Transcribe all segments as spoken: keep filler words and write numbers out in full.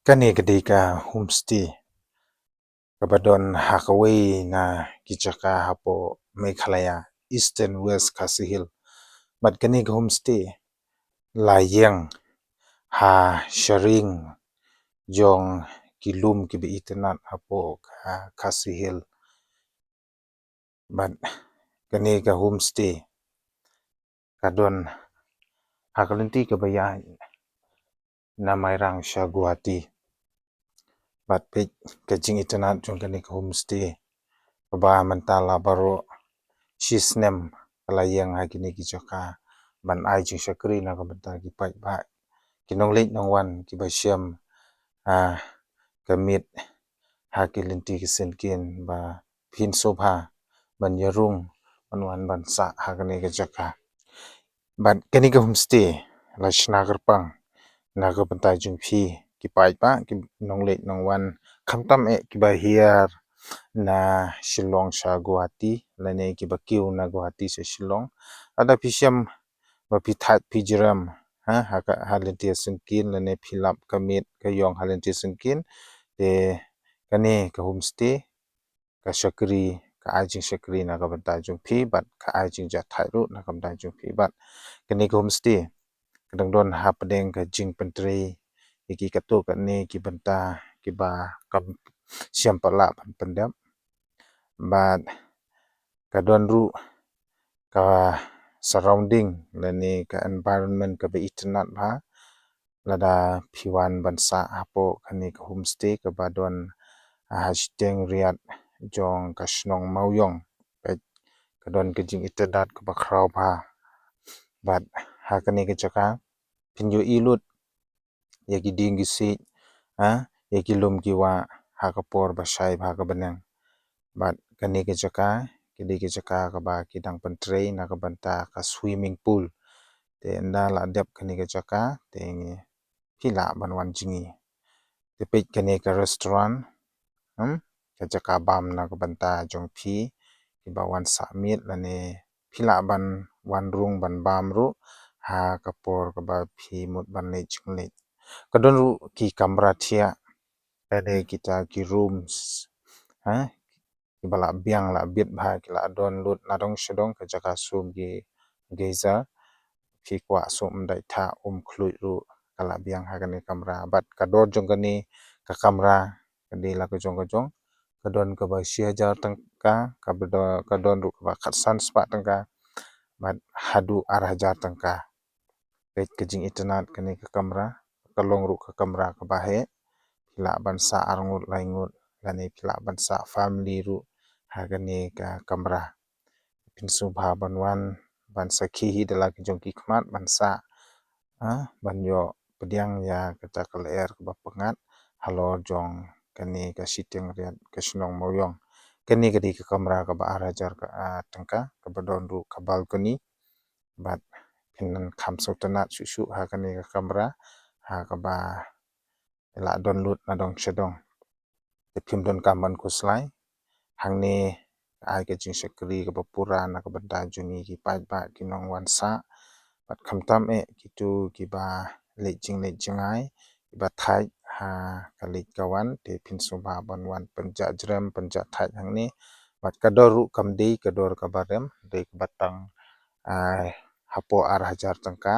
Kane ka dei ka homestay kaba don ha kawei na ki jaka hapoh Meghalaya, Eastern West Khasi Hills. Bad kane ka homestay la ïeng ha sharing jong ki lum kiba itynnad hapoh ka Khasi Hills. Bad kane ka homestay ka don ha ka lynti kaba ïaid na Mairang sha Guwahati. Bad peit ka jingitynnad jong kane ka homestay kaba mynta la baroh shi snem ka la ïeng ha kine ki jaka ban ai jingshakri na ka bynta ki paidbah, ki nongleit nongwan kiba shem, ah, ka miet ha ki lynti ki syngkien ba phin sngewbha ban ïarung ban wan ban sah ha kane ka jaka. Bad kane ka homestay la shna kyrpang na ka bynta jong phi ki paidbah, ki nongleit nongwan, khamtam eh kiba hiar na Shillong sha Guwahati lane kiba kiew na Guwahati sha Shillong. Lada phi shem ba phi thait phi jrem ha, ha ka, ha lynti syngkien lane phi lap ka miet ka ïong ha lynti syngkien, te kane ka homestay ka shakri, ka ai jingshakri na ka bynta jong phi bad ka ai jingjahthait ruh na ka bynta jong phi. Bad kane ka homestay ka dang don hapdeng ka jingpyntrei ïa ki katto katne ki bynta kiba kam shym pat lah ban pyndep. Bad ka don ruh ka surrounding lane ka environment kaba itynnad bha lada phi wan ban sah hapoh kane ka homestay kaba don ha shiteng riat jong ka shnong Mawïong. Peit, ka don ka jingitynnad kaba khraw bha. Bad ha kane ka jaka phin ïohi lut ïa ki dieng ki siej, ha, ïa ki lum ki wah ha ka por ba shai bha ka bneng. Bad kane ka jaka ka dei ka jaka kaba ki dang pyntrei na ka bynta ka swimming pool. Te ynda la dep kane ka jaka te ngi, phi lah ban wan jngi. Te peit kane ka restaurant, hmm, ka jaka bam na ka bynta jong phi kiba wan sah miet lane phi lah ban wan rung ban bam ruh ha ka por kaba phi mut ban leit jingleit. Ka don ruh ki kamra thiah lane kita ki rooms, ha, kiba la biang la bit bha, ki la don lut nadong shadong, ka jaka sum ki geyser, phi kwah sum dei tha um khluit ruh ka la biang ha kane kamra. Bad ka dor jong kane ka kamra ka dei la ka jong ka jong, ka don kaba shi hajar tyngka, ka ba don, ka don ruh kaba khatsan spah tyngka, bad haduh ar hajar tyngka. Peit ka jingitynnad kane ka kamra, ka long ruh ka kamra kaba heh, phi lah ban sah arngut laingut lane phi lah ban sah family ruh ha kane ka kamra. Phin sngewbha ban wan ban sakhi hi da la ki jong ki khmat ban sah, ha, ban ïoh pdiang ïa kata ka lyer kaba pyngngad halor jong kane ka shiteng riat ka shnong Mawïong. Kane ka dei ka kamra kaba ar hajar ka, ah, tyngka, kaba don ruh ka balcony. Bad phin kham sngewtynnad shuh shuh ha kane ka kamra, ha kaba la don lut nadong shadong. Te phim donkam ban khuslai, hangne ka ai ka jingshakri kaba pura na ka bynta jong ngi ki paidbah ki nongwan sah. Bad khamtam eh kito kiba leit jingleit jngai, kiba thait ha ka leit ka wan, te phin sngewbha ban wan pynjah jrem pynjah thait hangne. Bad ka dor ruh kam dei ka dor kaba rem, dei kaba tang, ah, hapoh ar hajar tyngka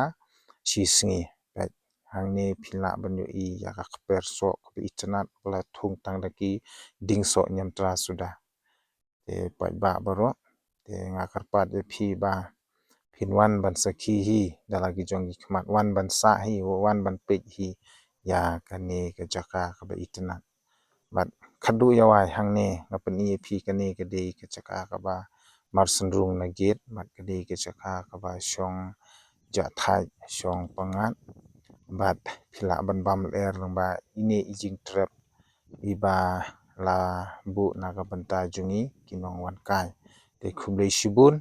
shi sngi. Bad hangne phi lah ban ïohi ïa ka kper soh kaba itynnad, ba la thung tang da ki dieng soh niamtra suda. Te paidbah baroh, te nga kyrpad ïa phi ba phin wan ban sakhi hi da la ki jong ki khmat, wan ban sah hi, wan ban peit hi ïa kane ka jaka kaba itynnad. Bad khadduh ïa wai hangne nga pyni ïa phi kane ka dei ka jaka kaba marsynrung na gate, bad ka dei ka jaka kaba shong jahthait shong pyngngad. Bad phi lah ban bam lyer lyngba ine i jingtrep iba la buh na ka bynta jong ngi ki nongwan kai. Te khublei shibun,